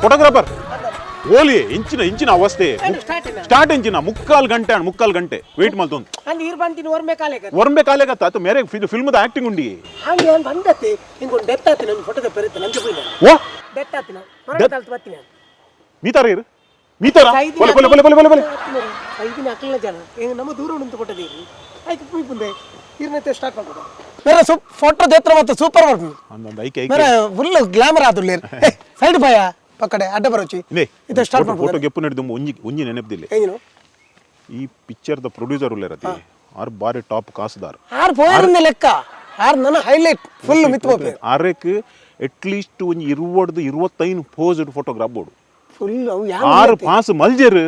Photographer ಓಲಿ ಇಂಚಿನ ಇಂಚಿನ ಅವಸ್ಥೆ. ಸ್ಟಾರ್ಟ್ ಇಂಚಿನ ಮುಕ್ಕಾಲ್ ಗಂಟೆ ಅಣ್ಣ, ಮುಕ್ಕಾಲ್ ಗಂಟೆ ವೇಟ್ ಮಲ್ತೊಂದು. ಅಂದ್ ಈರ್ ಬಂತೀನಿ ಒರ್ಮೆ ಕಾಲೇಗ. ಒರ್ಂಬೆ ಕಾಲೇಗತ್ತ ಆತು ಮೇರೆ ಫಿಲ್ಮ್ದ ಆಕ್ಟಿಂಗ್ ಉಂಡಿ. ಹಾಗೆ ಏನು ಬಂದತ್ತೆ, ಹಿಂಗೊಂದು ಡೆತ್ ಆತಿ ನಮ್ಗೆ ಫೋಟೋದ ಪೆರುತ್ತೆ ನಂಗೆ ಪೋಯಿನ. ಓ. ಡೆತ್ ಆತಿನ ಮರಣ ತಲ್ತು ಬತ್ತೀನಿ. ಮೀತಾರ ಇರು ಮೀತಾರ ಬೊಲೆ ಬೊಲೆ ಬೊಲೆ ಬೊಲೆ ಬೊಲೆ ಬೊಲೆ. ಐದಿನ ಅಕ್ಕಲ ಜನ ಹೆಂಗೆ ನಮ್ಮ ದೂರ ಉಂಟು ಕೊಟ್ಟದೀರಿ ಆಯ್ತು ಪುಯ್ ಪುಂದೆ ಇರ್ನತ್ತೆ ಸ್ಟಾರ್ಟ್ ಮಾಡ್ಬೋದು ಮೇರೆ ಸೂಪ್ ಫೋಟೋ ದೇತ್ರ ಮತ್ತು ಸೂಪರ್ ಬರ್ಪು. ಅಂದೊಂದು ಐಕೆ ಐಕೆ. ಮೇರೆ ಫುಲ್ ಗ್ಲಾಮರ್ ಆದುಲ್ಲೇರ್ ಸೈಡ್ ಭಯ ಪಕ್ಕಡೆ ಅಡ್ಡ ಬರೋಚಿ. ಇದೇ. ಇದು ಸ್ಟಾರ್ಟ್ ಫೋಟೋ ಮಾಡ್ಬೋದು. ಗೆಪ್ಪು ನಡೆದು ಒಂಜಿ ಒಂಜಿ ನೆನಪದಿಲ್ಲ. ಏನು? ಈ ಪಿಕ್ಚರ್ದ ಪ್ರೊಡ್ಯೂಸರ್ ಉಲ್ಲೇರತಿ ಆರ್ ಬಾರಿ ಟಾಪ್ ಕಾಸುದಾರ್. ಆರ್ ಪೋಯರಿಂದ ಲೆಕ್ಕ ಆರ್ ನನ್ನ ಹೈಲೈಟ್ ಫುಲ್ ಮಿತ್ ಪೋಪೆ. ಆರೇಕ್ ಅಟ್ಲೀಸ್ಟ್ ಒಂಜಿ ಇರುವಡ್ದು 25 ಪೋಸ್ ಫೋಟೋಗ್ರಾಫ್ ಬೋಡು. ಫುಲ್ ಅವು ಆರು ಯಾರು ಪಾಸ್ ಮಲ್ಜೆರ್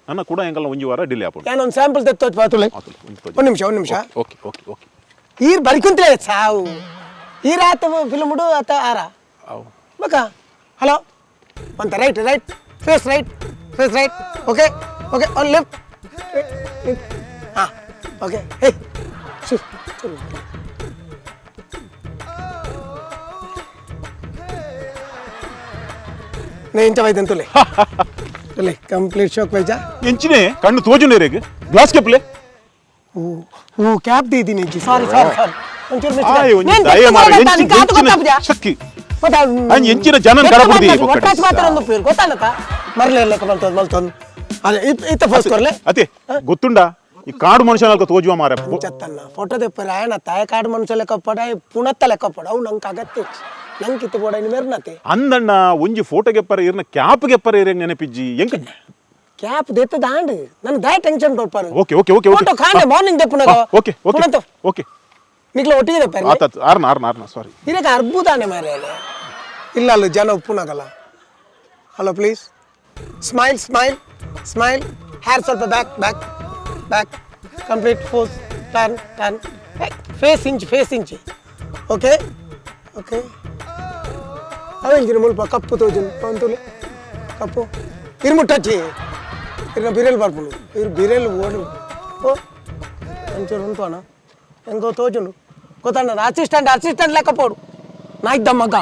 ನನ್ನ ಕೂಡ ಎಂಕಲ್ಲ ಒಂಜಿ ವಾರ ಡಿಲೇ ಆಪುಂಡು. ನಾನು ಒಂದು ಸ್ಯಾಂಪಲ್ ತೆತ್ತೋಚ್ ಪಾತುಲೆ. ಒಂದು ನಿಮಿಷ, ಒಂದು ನಿಮಿಷ. Okay okay okay. ಈರ್ ಬರಿಕುಂತ್ರೆ ಸಾವು ಈರ್ ಆತ ಫಿಲ್ಮ್ ಆತ ಆರ ಬಕ್ಕ ಹಲೋ ಅಂತ right right face right face right okay okay on left ಹಾಂ ಓಕೆ ಹೇ ನೇ ಇಂಚ ವೈದ್ಯನ್ ತುಲೆ ತುಲೆ ಕಂಪ್ಲೀಟ್ ಶೋಕ್ ವೈಜಾ. ಎಂಚಿನೇ ಕಣ್ಣು ತೋಜುನೇರೆಗ್ ಗ್ಲಾಸ್ ಕೆಪ್ಲೆ. ಓ ಓ ಕ್ಯಾಪ್ ದೀದಿನಿ ಸಾರಿ ಸಾರಿ ಸಾರಿ ಒಂಚೂರು ಆಯ್ ಒಂಜಿ ದಯ ಮಾರ ಎಂಚಿನ ಶಕ್ತಿ ಅಂಜ್ ಎಂಚಿನ ಜನನ್ ಕಡಪುಡ್ದಿ ಈ ಪಕ್ಕಡೆ. ಒಟ್ಟಾಚ್ ಮಾತ್ರ ಒಂದು ಪೇರು ಗೊತ್ತಾನತ ಮರಲೆ ಲೆಕ್ಕ ಮಲ್ತೊಂದು ಮಲ್ತೊಂದು ಅದೇ ಇತ್ತ ಫಸ್ಟ್ ಕೊರ್ಲೆ. ಅದೇ ಗೊತ್ತುಂಡ ಈ ಕಾಡು ಮನುಷ್ಯನ ತೋಜುವ ಮಾರ. ಚತ್ತನ್ನ ಫೋಟೋ ದೆಪ್ಪರೆ ಆಯನ ತಾಯ ಕಾಡು ಮನುಷ್ಯ ಲೆಕ್ಕ ಪಡ ಪುಣತ್ತ ಲೆಕ್ಕ ಪಡ ಅವು ನಂಗೆ ಅಗತ್ಯ ನಂಗೆ ಕಿತ್ತು ಪೋಡ ಇನ್ನು ಮೆರ್ನತೆ. ಅಂದಣ್ಣ ಒಂಜಿ ಫೋಟೋ ಗೆಪ್ಪರ ಇರ್ನ ಕ್ಯಾಪ್ ಗೆಪ್ಪರ ಇರಂಗ್ ನೆನಪಿಜ್ಜಿ ಎಂಕ. ಕ್ಯಾಪ್ ದೆತ್ತ ದಾಂಡ್ ನನ್ ದಾಯ ಟೆನ್ಷನ್ ಕೊಡ್ಪಾರು. Okay okay okay okay. Photo ಕಾಂಡೆ ಮಾರ್ನಿಂಗ್ ದೆಪ್ಪುನಗ. ಓಕೆ ಓಕೆ ಪುಣತ್ತ ಓಕೆ. ನಿಕ್ಲ ಒಟ್ಟಿಗೆ ದೆಪ್ಪರೆ. ಆತ ಆರ್ನ ಆರ್ನ ಆರ್ನ ಸಾರಿ. ಇದಕ್ಕೆ ಅರ್ಬುದಾನೆ ಮಾರ್ರೆ ಇಲ್ಲ ಅಲ್ಲ ಜನ ಉಪ್ಪುನಾಗಲ್ಲ. Hello please smile smile smile hair ಸ್ವಲ್ಪ back back back complete pose turn turn face inch face inch okay okay ಅವೆಂಚಿನ ಮುಲ್ಪ ಕಪ್ಪು ತೋಜುನು ಪಂತುಲೆ ಕಪ್ಪು ಇರುಮುಟ್ಟಚ್ಚಿ ಇರ್ನ ಬಿರೆಲ್ ಬರ್ಪುಂಡು ಇರು ಬಿರೆಲ್ ಓಡು ಓ ಒಂಚೂರು ಉಂಟು ಅಣ್ಣ ಎಂಕೋ ತೋಜುಂಡು ಗೊತ್ತಣ್ಣ ಅಸಿಸ್ಟೆಂಟ್ ಅಸಿಸ್ಟೆಂಟ್ ಲೆಕ್ಕ ಪೋಡು ನಾ ಇದ್ದ ಮಗ.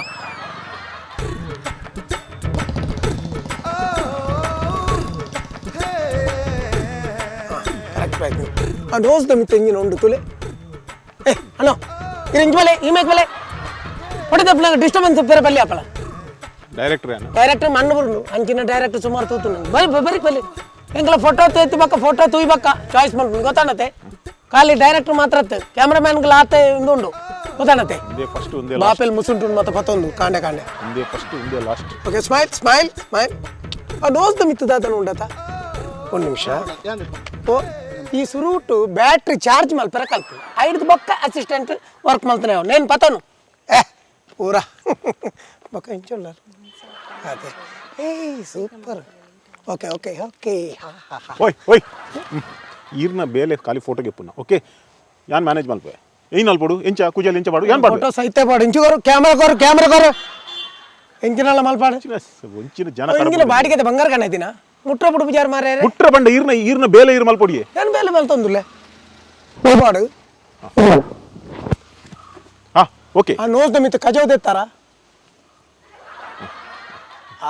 ಕರೆಕ್ಟ್ ಆಯ್ತು ಆ ರೋಸ್ ದಮಿ ತೆಂಗಿನ ಉಂಡು ತುಲೆ ಏ ಹಲೋ ಇದು ಇಂಚ್ ಬಲೆ ಈ ಮೇಕ್ ಬಲೆ ಹೊಡೆದ ಡಿಸ್ಟರ್ಬೆನ್ಸ್ ಬೇರೆ ಬಲ್ಲಿ ಅಪ್ಪಳ. ಡೈರೆಕ್ಟರ್ ಏನ? ಡೈರೆಕ್ಟರ್ ಮಣ್ಣು ಬರುಂಡು ಅಂಚಿನ ಡೈರೆಕ್ಟರ್ ಸುಮಾರು ತೂತು ನಂಗೆ ಬರಿ ಬರಿ ಬಲಿ ಎಂಕಲ ಫೋಟೋ ತೇತಿ ಬಕ್ಕ ಫೋಟೋ ತೂಯ್ ಬಕ್ಕ ಚಾಯ್ಸ್ ಮಲ್ಪುಂಡು ಗೊತ್ತಾನತೆ ಖಾಲಿ ಡೈರೆಕ್ಟರ್ ಮಾತ್ರ ಕ್ಯಾಮ್ರಾಮ್ಯಾನ್ಗಳ ಆತ ಉಂಡು ಗೊತ್ತಾನತೆ. ಒಂದೇ ಫಸ್ಟ್ ಒಂದೇ ಲಾಸ್ಟ್. ಬಾಪೆಲ್ ಮುಸುಂಟು ಮತ್ತೆ ಪತ್ತೊಂದು ಕಾಂಡೆ ಕಾಂಡೆ. ಒಂದೇ ಫಸ್ಟ್ ಒಂದೇ last. Okay smile smile smile ಆ ನೋಸ್ ಮಿತ್ತದಾತನ ಉಂಡತ ಒಂದು ನಿಮಿಷ ಓ ಈ ಸುರುಟು ಬ್ಯಾಟ್ರಿ ಚಾರ್ಜ್ ಮಲ್ಪರ ಕಲ್ಪು ಐದು ಬೊಕ್ಕ ಅಸಿಸ್ಟೆಂಟ್ ವರ್ಕ್ ಮಲ್ತಾನೆ ಅವ ನೇನು ಪತನು ಏ ಪೂರ ಬೊಕ್ಕ ಇಂಚೊಲ್ಲ ಅದೇ ಏಯ್ super okay okay okay ಹಾ ಹಾ ಹಾ. ಓಯ್ ಓಯ್ ಈರ್ನ ಬೇಲೆ ಖಾಲಿ ಫೋಟೋ ಗೆಪ್ಪುನ ಓಕೆ ಯಾನ್ ಮ್ಯಾನೇಜ್ ಮಲ್ಪೆ ಏನ್ ಅಲ್ಪಡು ಎಂಚ ಕುಜಲ್ ಎಂಚ ಪಾಡು ಯಾನ್ ಪಾಡು. ಫೋಟೋ ಸಹಿತ ಪಾಡು ಇಂಚುಗೋರು ಕ್ಯಾಮ್ರಾ ಕೋರು ಕ್ಯಾಮ್ರಾ ಕೋರು ಎಂಚಿನಲ್ಲ ಮಲ್ಪಾಡು. ಒಂಚಿನ ಜನ ಇಂಚಿನ ಕಡಪುಡ್ದಿ. ಬಾಡಿಗೆ ಬಂಗಾರ ಕಾಣೈತಿನ ಮುಟ್ರ ಬುಡು ಬುಜಾರ್ ಮಾರ್ಯಾರೆ. ಮುಟ್ರ ಬಂಡ ಈರ್ನ ಈರ್ನ ಬೇಲೆ ಈರ್ ಮಲ್ಪೊಡಿಯೆ. ಏನು ಬೇಲೆ ಮಲ್ತೊಂದುಲ್ಲೆ ಪಾಡು. ಹಾ ಓಕೆ. ಆ ನೋಸ್ ಮಿತ್ತ ಕಜವ್ ದೆತ್ತಾರ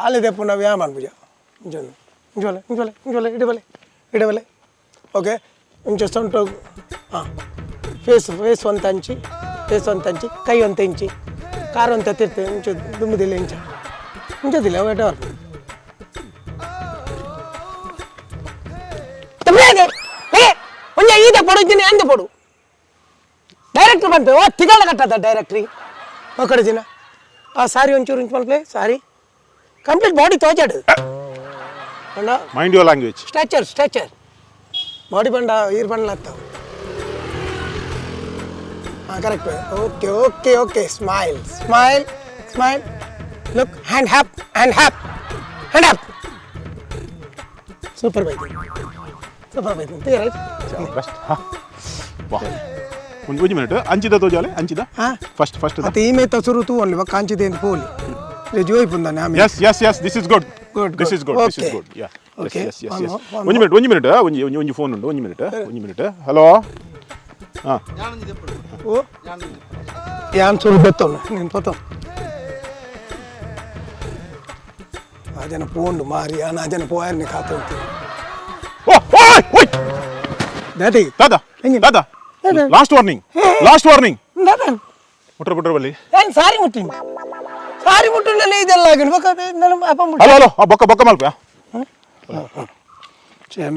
ಆಲೆ ದೆಪ್ಪು ನಾವು ಯಾ ಮನ್ಪುಜ ಇಂಚೊಂದು ಇಂಚೊಲೆ ಇಂಚೊಲೆ ಇಂಚೊಲೆ ಇಡಬಲೆ ಇಡಬಲೆ ಓಕೆ ಇಂಚ ಸೊಂಟ ಹಾಂ ಫೇಸ್ ಫೇಸ್ ಒಂತ ಅಂಚಿ ಫೇಸ್ ಒಂತ ಅಂಚಿ ಕೈ ಒಂತ ಇಂಚಿ ಕಾರ್ ಒಂತ ತಿರ್ತೆ ಇಂಚ ದುಮ್ಮದಿಲ್ಲ ಇಂಚ ಇಂಚದಿಲ್ಲ ಅವು ಎಟ ಒಂಜ ಈದ ಪಡು ಇಂಚಿನ ಎಂದ ಪಡು ಡೈರೆಕ್ಟರ್ ಬಂತು ಓ ತಿಗಳ ಕಟ್ಟದ ಡೈರೆಕ್ಟ್ರಿ ಒಕ್ಕಡೆ ದಿನ ಆ ಸಾರಿ ಒಂಚೂರು ಇಂಚು ಮಲ್ಪ್ಲೆ ಸಾರಿ ಕಂಪ್ಲೀಟ್ ಬಾಡಿ ತೋಜಾಡು ಅಣ್ಣ. Mind your language. Stretcher stretcher body ಬಂಡ ಈರ್ ಬಂಡ್ಲ ಆಗ್ತಾವ ಹಾಂ correct okay okay okay smile smile smile look hand up hand up hand up super bike super bike right. Best ಹಾ ವಾ ಒಂದು ಒಂಜಿ ಮಿನಿಟ್ ಅಂಚಿದ ತೋಜಾಲೆ ಅಂಚಿದ. ಹಾ. ಫಸ್ಟ್ ಫಸ್ಟ್ ಅತ್ತ ಈಮೆ ತಸುರು ತೂ ಒನ್ಲಿ ಕಾಂಚಿದೆ ಅಂತ ಪೋಲಿ ಜೋಯ್ ಪುಂದಾನೆ ಆಮೇಲೆ yes yes yes this is good. Good, this good. Is good this is Okay. Good yeah. Okay. Yes yes One yes. more, one ಒಂಜಿ minute ಒಂಜಿ ಮಿನಿಟ್ ಒಂಜಿ ಒಂಜಿ ಒಂಜಿ ಫೋನ್ ಉಂಡು ಒಂಜಿ ಮಿನಿಟ್ ಒಂಜಿ ಮಿನಿಟ್ ಹಲೋ ಹಾ. ಓ ಯಾನ್ ಸುರು ಬೆತ್ತವನು ನೀನು ಪತ್ತವ್ ಆ ಜನ ಪೋಂಡು ಮಾರಿ ಆ ಜನ ಪೋಯರ್ನೆ ಕಾತೋಂತು. ಓ ಓಯ್ ಓಯ್. ದಾದಿ. ದಾದಾ. ಹೆಂಗೆ? ದಾದಾ, last warning, last warning. ದಾದಾ. ಮುಟ್ರ ಬಿಟ್ರ ಬಲ್ಲಿ. ಏನು ಸಾರಿ ಮುಟ್ಟಿನಿ, ಸಾರಿ ಮುಟ್ಟಿನ ಇದೆಲ್ಲ ಆಗಿನ ನನ್ನ ಅಪ್ಪ ಮುಟ್ಟಿ. ಹಲೋ ಹಲೋ, ಬೊಕ್ಕ ಬೊಕ್ಕ ಮಲ್ಪ.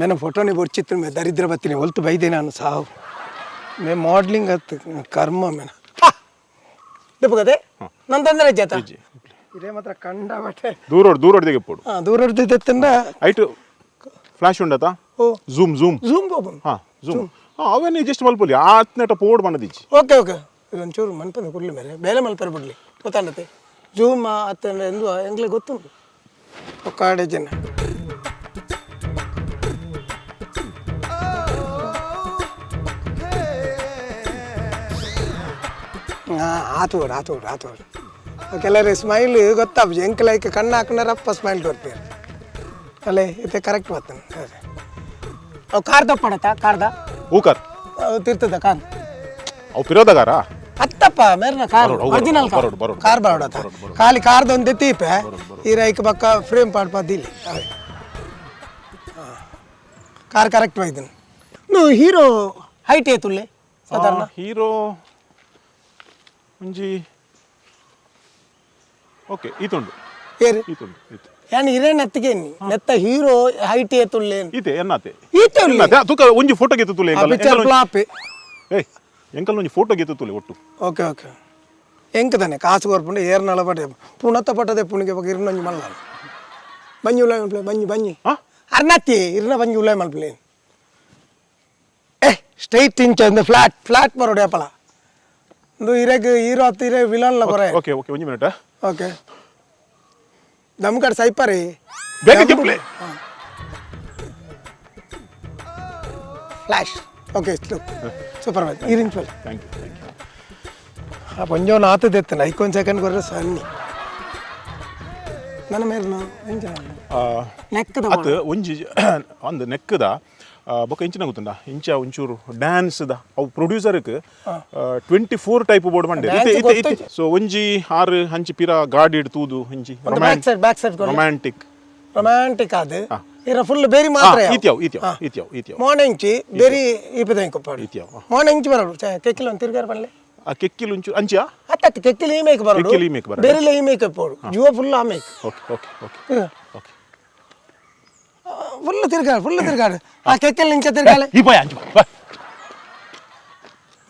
ಮೇನ ಫೋಟೋನೇ ಬೊರ್ಚಿತ್ತು ಮೇ ದರಿದ್ರ ಬತ್ತೀನಿ ಹೊಲ್ತು ಬೈದೆ ನಾನು ಸಾವು ಮೇ ಮಾಡ್ಲಿಂಗ್ ಅತ್ತು ಕರ್ಮ ಮೇನ ದಪ್ಪಗದೆ ನನ್ನ ತೊಂದರೆ ಜಾತ ಇದೇ ಮಾತ್ರ ಕಂಡ ಬಟ್ಟೆ. ದೂರ ದೂರ ಹೊಡೆದಿಗೆ ಪೋಡು. ಹಾಂ, ದೂರ ಹೊಡೆದಿತ್ತಂಡ. ಐಟು ಫ್ಲಾಶ್ ಉಂಡತಾ? ಓ. Zoom zoom. Zoom ಹೋಗು. ಹಾ, ಝೂಮ್. ಹಾ, ಅವೇನು ಜಸ್ಟ್ ಮಲ್ಪೊಲಿ ಆತ್ನೇಟ ಪೋಡ್ ಬಂದದಿಜ್ಜಿ. ಓಕೆ ಓಕೆ, ಇದೊಂಚೂರು ಮನ್ಪದ ಕುಡ್ಲಿ ಮೇರೆ ಬೇಲೆ ಮಲ್ಪರೆ ಬಿಡ್ಲಿ ಗೊತ್ತಾಂಡತೆ ಜೂಮ್ ಅತ್ತ ಎಂದು ಎಂಗ್ಲೆ ಗೊತ್ತುಂಟು ಒಕ್ಕಾಡೆ ಜನ. ಹಾಂ, ಆತು ಆತು ಆತು. ಕೆಲವರು ಸ್ಮೈಲ್ ಗೊತ್ತಾಪುಜಿ ಎಂಕ್ ಲೈಕ್ ಕಣ್ಣು ಹಾಕ್ನಾರಪ್ಪ ಸ್ಮೈಲ್ ಕೊಡ್ತೀರಿ ಅಲ್ಲೇ ಇತ್ತೆ ಕರೆಕ್ಟ್ ಬರ್ತಾನೆ. ಅವು ಕಾರ್ ದಪ್ಪಡತ್ತ ಕಾರ್ದ. ಹೂಕರ್. ತಿರ್ತದ ಕಾರ್. ಅವು ಪಿರೋದಗಾರ. ಅತ್ತಪ್ಪ ಮೇರ್ನ ಕಾರ್. ಬರೋಡು, ಅವು ಒರಿಜಿನಲ್ ಕಾರ್. ಬರೋಡು, ಬರೋಡು. ಕಾರ್ ಬರೋಡತ್ತ ಖಾಲಿ ಕಾರ್ದೊಂದು ತೀಪೆ ಈ ರೈಕ್ ಪಕ್ಕ ಫ್ರೇಮ್ ಪಾಡ್ಪ ದಿಲ್ಲಿ. ಕಾರ್ ಕರೆಕ್ಟ್ ಬೈದನು. ನೀವು ಹೀರೋ ಹೈಟ್ ಏತುಲ್ಲೆ ಸಾಧಾರಣ? ಹೀರೋ ಒಂಜಿ ಓಕೆ ಈತುಂಡು. ಏರು? ಈತುಂಡು ಈತು. ಯಾನ್ ಹಿರೇ ನೆತ್ತಿಗೆ ನೆತ್ತ ಹೀರೋ ಹೈಟ್ ಏತುಲ್ಲೆ? ಈತೆ ಎನ್ನಾತೆ. ಈತೆ ಉಲ್ಲೆ. ಎನ್ನಾತೆ ತುಕ ಒಂಜಿ ಫೋಟೋ ಗೆತ್ತು ತುಲೆ. ಆ ಪಿಕ್ಚರ್ ಫ್ಲಾಪ್. ಏಯ್, ಎಂಕಲ್ ಒಂಜಿ ಫೋಟೋ ಗೆತ್ತು ತುಲೆ ಒಟ್ಟು. ಓಕೆ ಓಕೆ, ಎಂಕ್ ತಾನೆ ಕಾಸು ಕೊರ್ಪುಂಡು ಏರ್ನಳ ಪಟ್ಟೆ ಪುಣತ ಪಟ್ಟದೆ ಪುಣಿಗೆ ಬೊಕ ಇರ್ನೊಂಜಿ ಮಲ್ಲ ಬಂಜಿ ಉಲಾಯ್ ಮಲ್ಪಲೆ ಬಂಜಿ ಬಂಜಿ. ಹಾ. ಅರ್ನತ್ತಿ ಇರ್ನ ಬಂಜಿ ಉಲಾಯ್ ಮಲ್ಪಲೆ. ಏ ಸ್ಟ್ರೈಟ್ ಇಂಚ ಒಂದು ಫ್ಲಾಟ್ ಫ್ಲಾಟ್ ಬರೋಡು ಏಪಲ ಒಂದು ಇರೆಗ್ ಹೀರೋ ಅತ್ತ ಇರೆ ವಿಲನ್ಲ ಕೊರೆ. ಓಕೆ ಓಕೆ, ಒಂಜಿ ಮಿನಿಟ್. ಓಕೆ, ದಮ್ ಕಡೆ ಸೈಪರಿ. ಬೇಗ ಗೆಪ್ಪಲೆ. Flash okay, super bye ಇರಿಂಚ್ ಬಲ್. Thank you, thank you. ಆ ಪಂಜೋನ ಆತದೆತ್ತನ ಐಕೊಂದು ಸೆಕೆಂಡ್ ಕೊರ್ರೆ ಸನ್ನಿ ನನ್ನ ಮೇರ್ನ ಎಂಚ ನೆಕ್ಕದ. ಅತ್ ಒಂಜಿ ಒಂದು ನೆಕ್ಕದ ಬೊಕ್ಕ ಇಂಚಿನ ಗೊತ್ತುಂಡ ಇಂಚ ಒಂಚೂರು ಡ್ಯಾನ್ಸ್ದ ಅವು ಪ್ರೊಡ್ಯೂಸರ್ಕ್ 24 ಟೈಪ್ ಬೋರ್ಡ್ ಮಂಡೆ. Dance ಗೊತ್ತುಂಟು. ಸೊ ಒಂಜಿ ಆರು ಹಂಚಿ ಪಿರ ಗಾಡಿ ಇಡ್ ತೂದು ಒಂಜಿ back side, back side. Romantic. Romantic ಅದು ಇರ ಫುಲ್ ಬೇರಿ ಮಾತ್ರ. ಈತ್ಯಾವ್ ಈತ್ಯಾವ್ ಈತ್ಯಾವ್ ಈತ್ಯಾವ್. ಮೋನೆಂಚಿ ಬೇರಿ ಈಪದ ಇಂಕೊಪ್ಪಾಡು. ಈತ್ಯಾವ್, ಆ. ಮೋನೆಂಚಿ ಬರೋಡು ಕೆಕ್ಕಿಲ್ ಒಂದು ತಿರ್ಗಾರ ಪನ್ಲೆ. ಆ ಕೆಕ್ಕಿಲ್ ಒಂಚೂರು ಅಂಚಿಯಾ? ಅತ್ತ ಕೆಕ್ಕಿಲ್ ಈ ಮೇಕ್ ಬರೋಡು. ಕೆಕ್ಕಿಲ್ ಈ ಮೇಕ್ ಬರೋಡು. ಬೇರಿಲ ಈ ಮೇಕ್ ಪೋಡು ಜುವ ಫುಲ್ ಆ make. Okay okay okay okay. Full ತಿರ್ಗಾಡು, full ತಿರ್ಗಾಡು, ಆ ಕೆಕ್ಕಿಲ್ ಇಂಚ ತಿರ್ಗಾಳೆ. ಈ ಬಾಯ್ ಅಂಚು ಬಾ.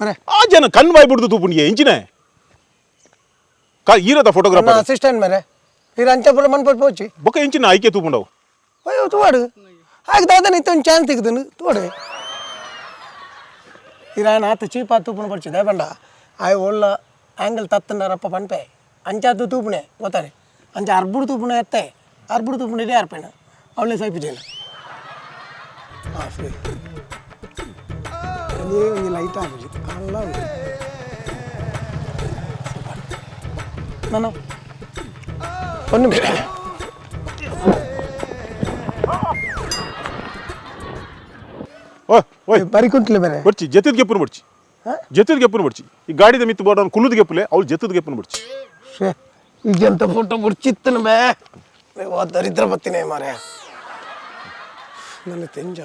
ಮರೆ. ಆ ಜನ ಕಣ್ಣು ಬಾಯ್ ಬಿಡ್ದು ತೂಪುಣಿಗೆ ಇಂಚಿನ ಕಾ ಈರದ ಫೋಟೋಗ್ರಾಫರ್. ಅಸಿಸ್ಟೆಂಟ್ ಮೇರೆ ಇರ ಅಂಚ ಪೂರ ಮನ್ಪಟ್ಟು ಪೋಚಿ. ಬೊಕ್ಕ ಇಂಚಿನ ಆಯ್ಕೆ ತೂಪುಂಡವು. ಅಯ್ಯೋ ತೂವಾಡು ಹಾಗೆ ದಾದನ ಇತ್ತೊಂದು ಚಾನ್ಸ್ ತೆಗ್ದನು ತೋಡೆ ಇರಾನ್ ಆತ ಚೀಪ್ ಆತು ತೂಪುಣ ಪಡ್ಚಿದೆ ಬಂಡ ಆಯ್ ಒಳ್ಳ ಆ್ಯಂಗಲ್ ತತ್ತನಾರಪ್ಪ ಪನ್ಪೆ ಅಂಚಾತು ತೂಪುಣೆ ಗೊತ್ತಾರೆ ಅಂಚ ಅರ್ಬುಡು ತೂಪುಣೆ ಎತ್ತೆ ಅರ್ಬುಡು ತೂಪುಣೆ ಇಡೇ ಅರ್ಪೇಣ ಅವಳೇ ಸೈಪು ಜೇನ ಹಾಂ ಫ್ರೀ ಅದೇ ಒಂಜಿ ಲೈಟ್ ಆಪುಜಿ ಅಲ್ಲ ಉಂಡು. ಸೂಪರ್. ನಾನು ಒಂದು ನಿಮಿಷ. ಓಯ್ ಓಯ್. ಬರಿ ಕುಂಟ್ಲೆ ಬೇರೆ. ಬಡ್ಚಿ ಜೊತೆದ ಗೆಪ್ಪುನ ಬಡ್ಚಿ. ಹಾ? ಜೊತೆದ ಗೆಪ್ಪುನ ಬಡ್ಚಿ ಈ ಗಾಡಿದ ಮಿತ್ತು ಬೋರ್ಡ್ ಅವ್ನು ಕುಲ್ಲುದ ಗೆಪ್ಪುಲೆ ಅವ್ಳು ಜೊತೆದ ಗೆಪ್ಪುನ ಬಡ್ಚಿ. ಶ್ಶೇ, ಈಗೆಂತ ಫೋಟೋ ಮುರ್ಚಿತ್ತನ ಬೇ ಓ ದರಿದ್ರ ಬತ್ತೀನಿ ಮಾರ್ಯ ನನ್ನ ತೆಂಜ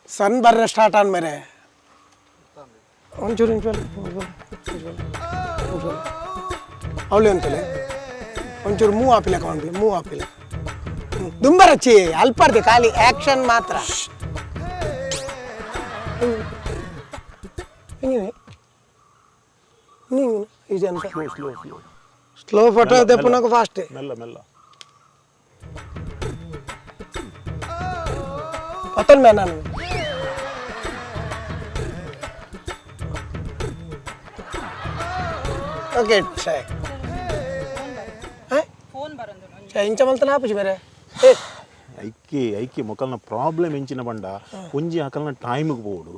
ಸನ್ ಬರ್ರೆ ಸ್ಟಾರ್ಟ್ ಆದ್ಮೇಲೆ ಒಂಚೂರು ಒಂಚೂರು ಒಂಚೂರು ಅವಳು ಅಂತಲೇ ಒಂಚೂರು ಮೂವ್ ಆಪಿಲ್ಲ ಕಾಣ್ಲಿ ಮೂವ್ ಆಪಿಲ್ಲ ದುಂಬರಚ್ಚಿ ಅಲ್ಪಾರ್ದೆ ಖಾಲಿ ಆ್ಯಕ್ಷನ್ ಮಾತ್ರ ಹಿಂಗೆ ಹಿಂಗೆ ಈಜಂತ slow slow slow. Slow photo ದೆಪ್ಪನಕ fast. ಮೆಲ್ಲ ಮೆಲ್ಲ. ಪತನ್ ಮೇ ನಾನು ಓಕೆ ಸರಿ. ಫೋನ್ ಬರೋದು. ಇಂಚ ಮಲ್ತನ ಆಪುಜಿ ಬೇರೆ ಏ. ಐಕೆ ಐಕೆ ಮೊಕಲ್ನ ಪ್ರಾಬ್ಲಮ್ ಎಂಚಿನ ಬಂಡ ಒಂಜಿ ಅಕಲ್ನ ಟೈಮಿಗೆ ಬೋಡು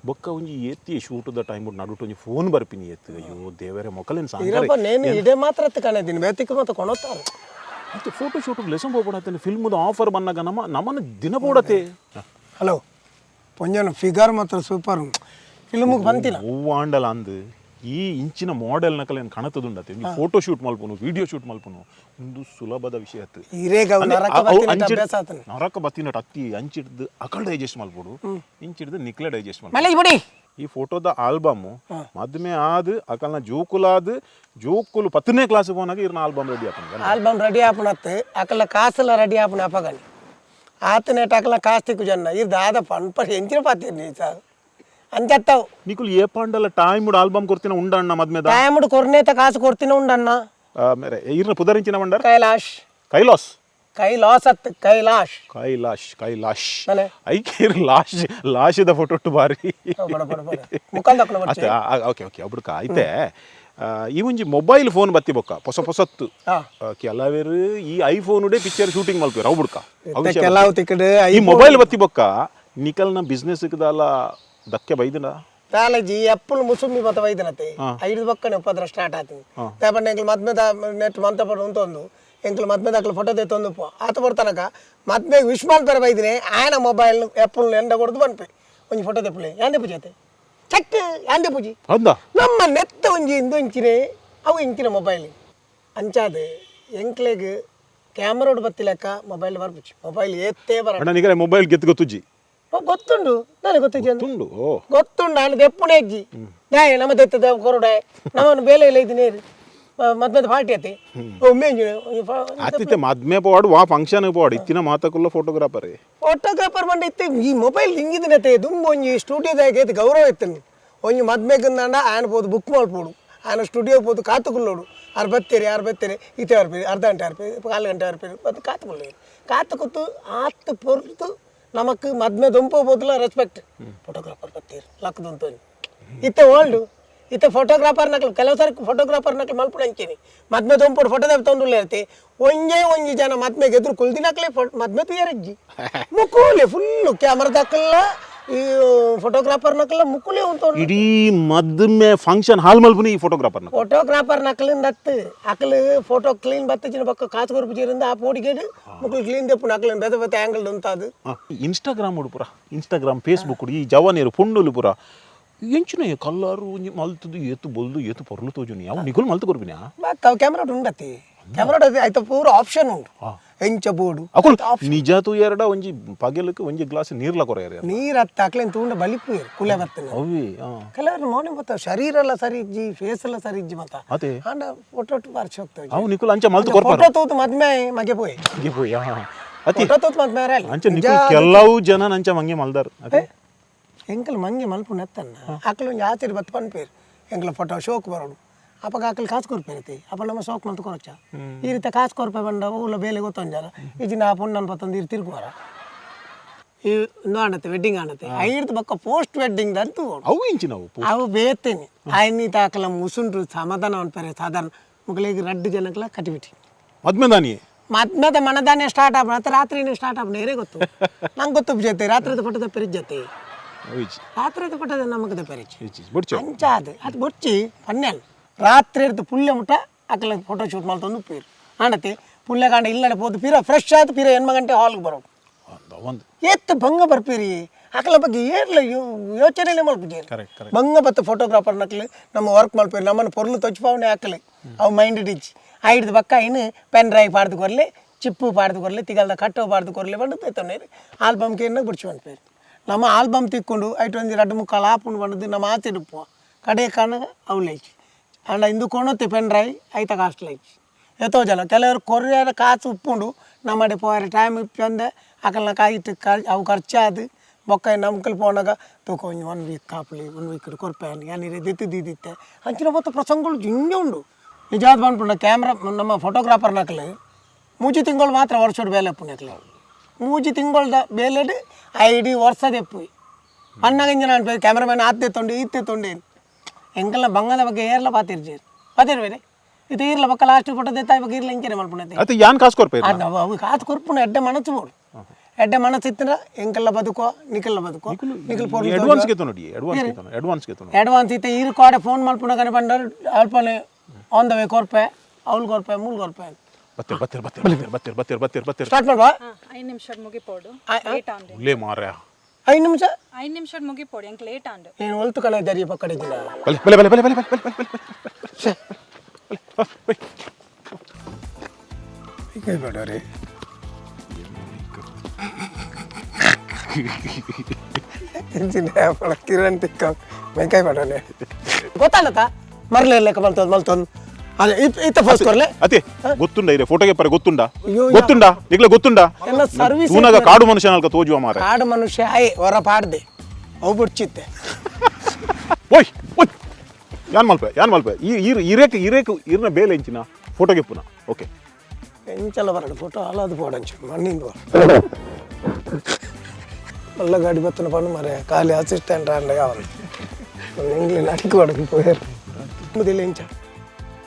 ಬೊಕ್ಕ ಒಂಜಿ ಎತ್ತಿ ಶೂಟದ ಟೈಮ್ ನಡುಟು ಒಂಜಿ ಫೋನ್ ಬರ್ಪಿನಿ ಎತ್ತು ಅಯ್ಯೋ ದೇವರೇ ಮೊಕಲೇನು ಸಾಂಕರೆ. ಇರಪ್ಪ ನೇನು ಇದೇ ಮಾತ್ರ ಕಾಣಿದ್ದೀನಿ ಬೇತಿಕ್ ಮತ್ತೆ ಕೊಣೋತಾರೆ. ಮತ್ತೆ photo shoot lesson ಹೋಗ್ಬಿಡತ್ತೆ ಫಿಲ್ಮ್ದ offer ಬಂದಾಗ ನಮ್ಮ ನಮ್ಮನ್ನು ದಿನ ಬೋಡತ್ತೆ. ಹಲೋ ಪೊಂಜನ ಫಿಗರ್ ಮಾತ್ರ ಸೂಪರ್ ಫಿಲ್ಮಿಗೆ ಬಂತಿಲ್ಲ. ಹೂವು ಆಂಡಲ ಅಂದು ಈ ಇಂಚಿನ ಮಾಡೆಲ್ ನಕಲ ಏನು ಕಣತದುಂಡತೆ ಒಂಜಿ ಫೋಟೋ ಶೂಟ್ ಮಲ್ಪುನು, ವಿಡಿಯೋ ಶೂಟ್ ಮಲ್ಪುನು ಒಂದು ಸುಲಭದ ವಿಷಯ ಅತ್ತು. ಇರೇಗ ಅವು ನರಕ ಬತ್ತಿನಟ್ಟ ಅಭ್ಯಾಸ ಆತನ. ನರಕ ಬತ್ತಿನಟ್ ಅತ್ತಿ ಅಂಚಿಡ್ದು ಅಕಲ್ ಡೈಜೆಸ್ಟ್ ಮಲ್ಪೊಡು, ಇಂಚಿಡ್ದು ನಿಕ್ಲೆ ಡೈಜೆಸ್ಟ್ ಮಲ್ಪೊಡು. ಮಲಗಿ ಬಿಡಿ. ಈ ಫೋಟೋದ ಆಲ್ಬಮ್ ಮದ್ಮೆ ಆದ್ ಅಕಲ್ನ ಜೋಕುಲಾದ್ ಜೋಕುಲು 10ನೇ ಕ್ಲಾಸ್ ಪೋನಾಗ ಇರ್ನ ಆಲ್ಬಮ್ ರೆಡಿ ಆಪುಂಡು. ಆಲ್ಬಮ್ ರೆಡಿ ಆಪುನತ್ತು ಅಕಲ ಕಾಸುಲ ರೆಡಿ ಆಪುನ ಅಪಗನಿ ಆತನೇಟ ಅಕಲ ಕಾಸು ತಿಕ್ಕು ಜನ ಇರ್ ದಾದ ಪನ್ಪ ಎಂಚಿನ ಪಾತಿರ್ ಸಾರ್ ಅಂಚತ್ತಾವು. ನಿಕುಲು ಏ ಪಾಂಡಲ ಟೈಮ್ ಆಲ್ಬಮ್ ಕೊರ್ತಿನ ಉಂಡಣ್ಣ ಮದ್ಮೆದ? ಟೈಮ್ಡ್ ಕೊರ್ನೇತ ಕಾಸು ಕೊರ್ತಿನ ಉಂಡಣ್ಣ. ಮೇರೆ ಇರ್ನ ಪುದರಿಂಚಿನ ಮಂಡರ್? ಕೈಲಾಶ್. ಕೈಲಾಸ್. ಕೈಲಾಸ್ ಅತ್ ಕೈಲಾಶ್. ಕೈಲಾಶ್, ಕೈಲಾಶ್. ಅಲೆ. ಐಕೇರ್ ಲಾಶ್ ಲಾಶದ ಫೋಟೋ ಒಟ್ಟು ಬಾರಿ. ಬಡ ಬಡ ಬಡ ಮುಖಂದ ಅತ್ತೆ, ಓಕೆ ಓಕೆ ಅಬುಡ್ಕ ಐತೆ. ಈ ಒಂಜಿ ಮೊಬೈಲ್ ಫೋನ್ ಬತ್ತಿ ಬೊಕ್ಕ ಪೊಸ ಪೊಸತ್ತು ಕೆಲವರು ಈ ಐಫೋನ್ ಉಡೆ ಪಿಕ್ಚರ್ ಶೂಟಿಂಗ್ ಮಲ್ಪೇರು ಅವು ಬುಡ್ಕ ಅವು ವಿಷಯ. ಕೆಲವು ತಿಕ್ಕಡ್. ಈ ಮೊಬೈಲ್ ಬತ್ತಿ ಬೊಕ್ಕ ನಿಕಲ್ನ ಬಿಸ್ನೆಸ್ ದಾಲ ದಕ್ಕೆ ಬೈದನ? ಕಾಲೇಜಿ ಅಪ್ಪುಲು ಮುಸುಂಬಿ ಮತ ವೈದನತೆ ಐದು ಬಕ್ಕನೆ ಉಪದ್ರ ಸ್ಟಾರ್ಟ್ ಆತೀನಿ ತೇಪಂಡ ಎಂಕ್ಲು ಮದ್ಮೆದ ನೆಟ್ ಮಂತ ಪಡ ಉಂತೊಂದು ಎಂಕ್ಲು ಮದ್ಮೆದ ಫೋಟೋ ತೆತ್ತೊಂದು ಪೋ ಆತ ಬರ್ತಾನಕ ಮದ್ಮೆಗೆ ವಿಶ್ ಮಾಡ್ತಾರೆ ಬೈದಿನಿ ಆಯನ ಮೊಬೈಲ್ ಎಪ್ಪುಲ್ ಎಂಡ ಕೊಡ್ದು ಬನ್ಪೆ ಒಂಜಿ ಫೋಟೋ ತೆಪ್ಪುಲೆ ಯಾಂದೆ ಪೂಜೆ ಚಟ್ ಯಾಂದೆ ಪೂಜಿ. ಹೌದಾ? ನಮ್ಮ ನೆತ್ತ ಒಂಜಿ ಇಂದು ಇಂಚಿನೆ ಅವು ಇಂಚಿನ ಮೊಬೈಲ್ ಅಂಚಾದ ಎಂಕ್ಲೆಗ್ ಕ್ಯಾಮರೋಡ್ ಬತ್ತಿಲೆಕ್ಕ ಮೊಬೈಲ್ ಬರ್ಪುಚಿ ಮೊಬೈಲ್ ಏತ್ತೇ ಬರ. ಅಣ್ಣ, ನಿಕಲೆ ಮೊಬೈಲ್ ಗೆತ್ತು ಗೊತ್ತುಜ್ಜಿ? ಓ, ಗೊತ್ತುಂಡು ನನಗೆ ಗೊತ್ತಿಜ್ಜಿ ಅಂತ. ತುಂಡು ಓ. ಗೊತ್ತುಂಡು ನಾನು ದೆಪ್ಪುಣೆ ಅಜ್ಜಿ ದಾಯ ನಮ್ಮ ದೆತ್ತದ ಕೊರಡೆ ನಮ್ಮನ್ನು ಬೇಲೆ ಇಲ್ಲ ಇದು ನೇರು ಮದ್ಮದ ಪಾರ್ಟಿ ಅತ್ತೆ ಒಮ್ಮೆ ಆತಿತ್ತೆ ಮದ್ಮೆ ಪೋವಾಡು ವಾ ಫಂಕ್ಷನ್ ಪೋವಾಡು ಇತ್ತಿನ ಮಾತಕುಲ್ಲ ಫೋಟೋಗ್ರಾಫರ್. ಫೋಟೋಗ್ರಾಫರ್ ಬಂಡ ಇತ್ತೆ ಈ ಮೊಬೈಲ್ ಹಿಂಗಿದಿನತೆ ದುಂಬು ಒಂಜಿ ಸ್ಟುಡಿಯೋದಾಗ ಏತ್ ಗೌರವ ಇತ್ತನು. ಒಂಜಿ ಮದ್ಮೆಗಂದಾಂಡ ಆಯನ ಪೋದು ಬುಕ್ ಮಲ್ಪೋಡು, ಆಯನ ಸ್ಟುಡಿಯೋ ಪೋದು ಕಾತುಕುಲ್ಲೋಡು. ಆರು ಬತ್ತೇರಿ ಆರು ಬತ್ತೇರಿ ಇತ್ತೆ ಆರ್ಪೇರಿ ಅರ್ಧ ಗಂಟೆ ಆರ್ಪೇರಿ ಕಾಲು ಗಂಟೆ ಆರ್ಪೇರಿ ಮತ್ತು ಕಾತುಕೊಳ್ಳೇರಿ ಕಾತು ಕೂತು ಆತು ಪೊರ್ತು ನಮಕ್ ಮದ್ಮೆ ದೊಂಪು ಬೋದಲ ರೆಸ್ಪೆಕ್ಟ್. ಫೋಟೋಗ್ರಾಫರ್ ಬತ್ತೀರಿ ಲಕ್ಕದಂತ ಇತ್ತೆ ಓಲ್ಡು ಇತ್ತೆ ಫೋಟೋಗ್ರಾಫರ್ ನಕಲು ಕೆಲವು ಸಾರಿ ಫೋಟೋಗ್ರಾಫರ್ ನಕಲು ಮಲ್ಪುಡು ಅಂಚೇನಿ ಮದ್ಮೆ ದೊಂಪೋಡು ಫೋಟೋ ತಂದುಲ್ಲ ಇರ್ತಿ ಒಂಜೇ ಒಂಜಿ ಜನ ಮದ್ಮೆಗೆ ಎದುರು ಕುಲ್ದಿನಕ್ಲೆ ಫೋ ಮದ್ಮೆ ತುಯರಜ್ಜಿ ಮುಕುಲೆ ಫುಲ್ಲು ಕ್ಯಾಮರಾದಕ್ಕಲ್ಲ ಈ ಫೋಟೋಗ್ರಾಫರ್ ನಕಲ ಮುಕುಲೆ ಉಂಟು. ಇಡೀ ಮದ್ಮೆ ಫಂಕ್ಷನ್ ಹಾಲ್ ಮಲ್ಪುನಿ ಈ ಫೋಟೋಗ್ರಾಫರ್ನ. ಫೋಟೋಗ್ರಾಫರ್ ನಕಲಿಂದ ಅತ್ತು ಅಕಲು ಫೋಟೋ ಕ್ಲೀನ್ ಬತ್ತಿನ ಪಕ್ಕ ಕಾಸು ಕೊರ್ಪು ಚೀರಿಂದ ಆ ಪೋಡಿಗೇಡು ಮುಕುಲು ಕ್ಲೀನ್ ತೆಪ್ಪು ನಕಲಿನ ಬೆದ ಬೆತ್ತ ಆ್ಯಂಗಲ್ ಉಂತಾದು. ಇನ್ಸ್ಟಾಗ್ರಾಮ್ ಪೂರ, ಇನ್ಸ್ಟಾಗ್ರಾಮ್ ಫೇಸ್ಬುಕ್ ಈ ಜವಾನಿಯರು ಪುಂಡುಲು ಪೂರ ಎಂಚಿನ ಕಲ್ಲಾರು ಒಂಜಿ ಮಲ್ತದು ಏತು ಬೊಲ್ದು ಏತು ಪೊರ್ಲು ತೋಜುನಿ. ಅವು ನಿಗುಲು ಮಲ್ತು ಕೊರ್ಪಿನ? ಕ್ಯಾಮ್ರಾ ಉಂಡತಿ ಕ್ಯಾಮ್ರಾ ಆಯ್ತು ಪೂರ ಆಪ್ಷನ್ ಉಂಟು ಎಂಚ ಬೋರ್ಡು. ಅಕುಲು ನಿಜ ತೂಯರ್ಡ ಒಂಜಿ ಪಗೆಲಕ್ಕೆ ಒಂಜಿ ಗ್ಲಾಸ್ ನೀರ್ಲ ಕೊರೆಯರ್. ನೀರು ಹತ್ತ ಅಕ್ಲೇನು ತೂಂಡ ಬಲಿಪು ಕುಲೆ ಬರ್ತನೆ. ಅವೇ. ಕೆಲವರು ಮೌನ ಮತ್ತ ಶರೀರ ಎಲ್ಲ ಸರಿ ಇಜ್ಜಿ, ಫೇಸ್ ಎಲ್ಲ ಸರಿ ಇಜ್ಜಿ ಮತ್ತ. ಅದೇ. ಆಂಡ ಫೋಟೋ ಬಾರಿ ಹೋಗ್ತವೆ. ಅವು ನಿಕುಲು ಅಂಚ ಮಲ್ತು ಕೊರ್ಪಾರ. ಫೋಟೋ ತೂತು ಮದ್ಮೆ ಮಗೆ ಪೋಯ್. ಹಂಗೆ ಪೋಯ್ ಅತಿ. ಫೋಟೋ ತೂತು ಮದ್ಮೆ ಅಲ್ಲ. ಅಂಚ ನಿಕುಲು ಕೆಲವು ಜನ ಅಂಚ ಮಂಗೆ ಮಲ್ದಾರ್ ಅದೇ. ಎಂಕಲ್ ಮಂಗೆ ಮಲ್ಪು ನೆತ್ತನ್ನ ಅಕಲ್ ಒಂಜಿ ಆಚರಿ ಬತ್ತು ಪನ್ಪೇರು ಎಂಕಲ ಫೋಟೋ ಶೋಕ್ ಬರೋಡು ಅಪಗ ಅಕಲ್ ಕಾಸು ಕೊರ್ಪೇರತಿ ಅಪ್ಪ ನಮ್ಮ ಶೋಕ್ ಮಲ್ತು ಕೊರಚ ಈ ರೀತಿ ಕಾಸು ಕೊರ್ಪೆ ಬಂಡ ಊಲ ಬೇಲೆ ಗೊತ್ತೊಂಜಾರ ಇಜಿನ ಆ ಪುಣ್ಣನ್ ಪತ್ತೊಂದು ಇರು ತಿರುಗುವಾರ ಈ ಇಂದು ಆಣತೆ ವೆಡ್ಡಿಂಗ್ ಆಣತೆ ಐರ್ದು ಬೊಕ್ಕ ಪೋಸ್ಟ್ ವೆಡ್ಡಿಂಗ್ ದಂತು. ಅವು ಇಂಚಿನವು. ಅವು ಬೇತೇನೆ ಆಯ್ನಿ ತಾಕಲ ಮುಸುಂಡ್ರು ಸಮಾಧಾನ ಅನ್ಪರೆ ಸಾಧಾರಣ ಮುಗಲಿಗೆ ರಡ್ಡು ಜನಕ್ಲ ಕಟಿಬಿಟಿ. ಮದ್ಮೆದಾನಿಯೇ? ಮದ್ಮೆದ ಮನದಾನೆ ಸ್ಟಾರ್ಟ್ ಆಪಣ ಅಥವಾ ರಾತ್ರಿನೇ ಸ್ಟಾರ್ಟ್ ಆಪಣ ಏರೇ ಗೊತ್ತು ನಂಗೆ ಗೊತ್ತು ಜೊತೆ ರಾತ್ರಿದ ಫೋಟೋದ ಪೆರಿಜ್ ಜೊತೆ. ಅವು ಇಜ್ಜಿ. ರಾತ್ರಿದ ಫೋಟೋದ ನಮಗದ ಪೆರಿಜ್. ಇಜ್ಜಿ ಬುಡ್ಚು. ಅಂಚ ಅದು ಅದು ಬೊಚ್ಚಿ ಪನ್ನೆಲ್ ರಾತ್ರಿ ಇರ್ದು ಪುಲ್ಯ ಮುಟ್ಟ ಅಕಲ ಫೋಟೋ ಶೂಟ್ ಮಲ್ತೊಂದು ಪೀರು ಆಂಡತಿ ಪುಲ್ಯ ಕಾಂಡ ಇಲ್ಲಡೆ ಪೋದು ಪೀರ ಫ್ರೆಶ್ ಆದ ಪೀರ ಎನ್ಮ ಗಂಟೆ ಹಾಲ್ಗೆ ಬರೋದು. ಒಂದು ಒಂದು. ಏತ್ ಭಂಗ ಬರ್ಪೀರಿ ಅಕಲ ಬಗ್ಗೆ ಏರ್ಲ ಯೋಚನೆನೇ ಮಲ್ಪುಜೇರು. Correct correct. ಬಂಗ ಬತ್ತ ಫೋಟೋಗ್ರಾಫರ್ ನಕ್ಲು ನಮ್ಮ ವರ್ಕ್ ಮಲ್ಪೇರು ನಮ್ಮನ್ನು ಪೊರ್ಲು ತೊಚ್ಪಾವನೆ ಹಾಕಲಿ ಅವು ಮೈಂಡ್ ಇಜ್ಜಿ ಐಡ್ದು ಬಕ್ಕ ಇನ್ನು ಪೆನ್ ಡ್ರೈವ್ ಪಾಡ್ದು ಕೊರ್ಲೆ, ಚಿಪ್ಪು ಪಾಡ್ದು ಕೊರ್ಲೆ, ತಿಗಲ್ದ ಕಟ್ಟೋ ಪಾಡ್ದು ಕೊರ್ಲೆ ಬಂದು ತೇತೊನ್ನೇರು ಆಲ್ಬಮ್ ಕೇರ್ನ ಬಿಡ್ಚು ಅನ್ಪೇರು. ನಮ್ಮ ಆಲ್ಬಮ್ ತಿಕ್ಕೊಂಡು ಐಟ್ ಒಂಜಿ ರಡ್ಡು ಮುಕ್ಕಾಲು ಆಪುಂಡು ಬಂದದ್ದು ನಮ್ಮ ಆಚೆ ಇಡುಪ್ಪುವ ಕಡೆ ಕಾಣಗ ಅವು ಲೈಚ್ ಅಂಡ ಇಂದು ಕೊಣತ್ತೆ ಪೆನ್ ಡ್ರೈವ್ ಐತ ಕಾಸ್ಟ್ ಲೈಚ್ ಎತ್ತೋ ಜನ ಕೆಲವರು ಕೊರಿಯರ್ ಕಾಸು ಉಪ್ಪುಂಡು ನಮ್ಮಡೆ ಪೋಯರೆ ಟೈಮ್ ಇಪ್ಪಂದೆ ಅಕಲ್ನ ಕಾಯಿಟ್ಟು ಅವು ಖರ್ಚಾದು ಬೊಕ್ಕ ನಮ್ಕಲ್ ಪೋನಾಗ ತೂಕ ಒಂಜಿ ಒನ್ ವೀಕ್ ಕಾಪುಲಿ ಒನ್ ವೀಕ್ ಕೊರ್ಪೆ ಯಾನಿರೆ ದಿತ್ತು ದೀದಿತ್ತೆ ಅಂಚಿನ ಬೊತ್ತ ಪ್ರಸಂಗಗಳು ಜಿಂಜ ಉಂಡು. ನಿಜಾದ ಪನ್ಪುಂಡ ಕ್ಯಾಮ್ರಾ ನಮ್ಮ ಫೋಟೋಗ್ರಾಫರ್ ನಕಲು ಮೂಜಿ ತಿಂಗಳು ಮಾತ್ರ ವರ್ಷಡ್ ಬೇಲೆ ಎಪ್ಪುನಕ್ಲೆ ಮೂಜಿ ತಿಂಗಳ್ದ ಬೇಲೆಡ್ ಐಡಿ ವರ್ಷದ ಎಪ್ಪು ಪನ್ನಾಗ ಇಂಜಿನ ಅನ್ಪೇರು ಕ್ಯಾಮ್ರಾಮ್ಯಾನ್ ಆತ್ತೆ ತೊಂಡು ಈತ್ತೆ ತೊಂಡೆ ಎಂಕಲ್ನ ಬಂಗದ ಬಗ್ಗೆ ಏರ್ಲ ಪಾತಿರ್ಜೇರು ಪಾತಿರ್ ಬೇರೆ ಇದು ಈರ್ಲ ಬೊಕ್ಕ ಲಾಸ್ಟ್ ಫೋಟೋ ದೆತ್ತ ಬಗ್ಗೆ ಈರ್ಲ ಇಂಚನೆ ಮಲ್ಪುನತೆ. ಅತ್ತೆ ಯಾನ್ ಕಾಸು ಕೊರ್ಪೇರು? ಅದು ಅವು ಕಾಸು ಕೊರ್ಪುನ ಎಡ್ಡೆ ಮನಸ್ಸು ಬೋಡು ಎಡ್ಡೆ ಮನಸ್ಸು ಇತ್ತಿನ ಎಂಕಲ್ಲ ಬದುಕೋ ನಿಕಲ್ಲ ಬದುಕೋ ನಿಕಲ್ ಪೊರ್ಲು. ಅಡ್ವಾನ್ಸ್ ಗೆತ್ತು ನೋಡಿ, ಅಡ್ವಾನ್ಸ್ ಗೆತ್ತು, ಅಡ್ವಾನ್ಸ್ ಗೆತ್ತು. ಅಡ್ವಾನ್ಸ್ ಇತ್ತೆ ಈರು ಕೋಡೆ ಫೋನ್ ಮಲ್ಪುನ ಕನೆ ಪಂಡರ್ ಅಲ್ಪನೆ on the way ಕೊರ್ಪೆ ಅವ್ಲು ಕೊರ್ಪೆ ಮೂಲು ಕೊರ್ಪೆ. ಬತ್ತಿರ್ ಬತ್ತಿರ್ ಬತ್ತಿರ್ ಬತ್ತಿರ್ ಬತ್ತಿರ್ ಬತ್ತಿರ್ ಬತ್ತಿರ್ ಬತ್ತಿರ್. ಸ್ಟಾರ್ಟ್ ಮಾಡುವ. 5 ನಿಮಿಷ ಮುಗಿಪೋಡು ಲೇಟ್ ಆನ್. ಉಲ್ಲೇ ಮಾರ್ಯ. 5 ನಿಮಿಷ. 5 ನಿಮಿಷ ಮುಗಿಪೋಡು, ಎಂಕ್ ಲೇಟ್ ಆಂಡ್. ನೀನು ಒಲ್ತು ಕಣ ಜರಿ ಪಕ್ಕಡಿದ್ದಿಲ್ಲ. ಬಲೆ ಬಲೆ ಬಲೆ ಬಲೆ ಬಲೆ ಬಲೆ ಬಲೆ ಬಲೆ. ಬೇಡ ರೀ. ಕಿರಣ್ ತಿಕ್ಕ ಮೆಂಕಾಯಿ ಮಾಡೋಣ ಗೊತ್ತಾಗತ್ತ ಮರ್ಲೆ ಲೆಕ್ಕ ಮಲ್ತೊಂದು ಮಲ್ತೊಂದು ಅದೇ ಇತ್ತ ಫೋಸ್ ಕೊರ್ಲೆ. ಅದೇ ಗೊತ್ತುಂಡ ಇರೆ ಫೋಟೋಗೆ ಪರ ಗೊತ್ತುಂಡ? ಅಯ್ಯೋ, ಗೊತ್ತುಂಡ ನಿಗ್ಲ ಗೊತ್ತುಂಡ? ಎಲ್ಲ ಸರ್ವಿಸ್. ತೂನಾಗ ಕಾಡು ಮನುಷ್ಯನಲ್ಕ ತೋಜುವ ಮಾರ. ಕಾಡು ಮನುಷ್ಯ ಆಯ್ ಹೊರ ಪಾಡ್ದೆ ಅವು ಬಿಡ್ಚಿತ್ತೆ. ಓಯ್ ಓಯ್, ಯಾನ್ ಮಲ್ಪೆ, ಯಾನ್ ಮಲ್ಪೆ. ಈ ಇರ್ ಇರೇಕ್ ಇರೇಕ್ ಇರ್ನ ಬೇಲೆ ಇಂಚಿನ ಫೋಟೋಗೆ ಪುನಃ ಓಕೆ. ಎಂಚಲ ಬರಡು ಫೋಟೋ ಅಲ್ಲದು ಫೋಟೋ ಮಣ್ಣಿಂದ ಮಲ್ಲ ಗಾಡಿ ಬತ್ತನ ಪಣ್ಣು ಮರೆ ಖಾಲಿ ಅಸಿಸ್ಟೆಂಟ್ ಆಂಡ ಯಾವನು ಎಂಗ್ಲಿ ನಡಿக்கு ಬಡಕು ಪೋಯರ್ ಮುದಿಲ್ಲ ಇಂಚ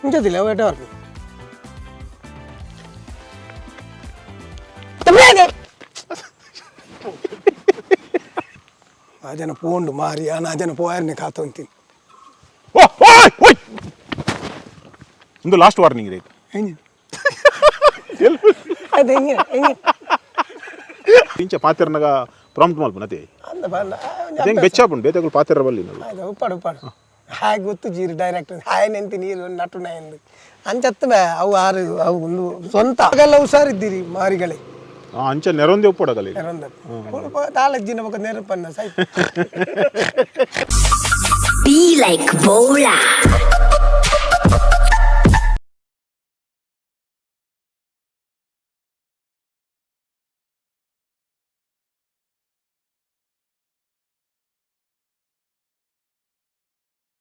ಇಂಚದಿಲ್ಲ ಅವು ಎಟ ಬರ್ಪು. ಆ ಜನ ಪೋಂಡು ಮಾರಿ ಆ ಜನ ಪೋಯರ್ನೆ ಕಾತೊಂತೀನಿ. ಓ ಓಯ್ ಓಯ್, ಇಂದು ಲಾಸ್ಟ್ ವಾರ್ನಿಂಗ್ ಇದೆ. ಹೆಂಗೆ ಅದು ಹೆಂಗೆ ಹೆಂಗೆ? ಇಂಚ ಪಾತೆರ್ನಗ ಪ್ರಾಂಪ್ಟ್ ಮಲ್ಪುನ ಅದೇ. ಅಂದ ಬಲ್ಲ. ಹೆಂಗೆ ಬೆಚ್ಚಾಪುಂಡು ಬೇತೆಗಳು ಪಾತೆರ ಬಲ್ಲಿ ನಾವು. ಅದು ಉಪ್ಪಾಡು ಉಪ್ಪಾಡು ಹಾಗೆ ಗೊತ್ತು ಜೀರು ಡೈರೆಕ್ಟ್ ಹಾಯ್ ನೆಂತಿ ನೀರು ನಟು ಎಂದು ಅಂಚತ್ತ ಬೇ ಅವು ಆರು ಅವು ಒಂದು ಸ್ವಂತ ಹಾಗೆಲ್ಲ ಹುಷಾರಿದ್ದೀರಿ ಮಾರಿಗಳೇ. ಆ ಅಂಚ ನೆರೊಂದೇ ಉಪ್ಪಡಗಲಿ. ನೆರೊಂದ ತಾಲಜ್ಜಿನ ಬೊಕ ನೆರಪನ್ನ ಸೈ. Be like Bola.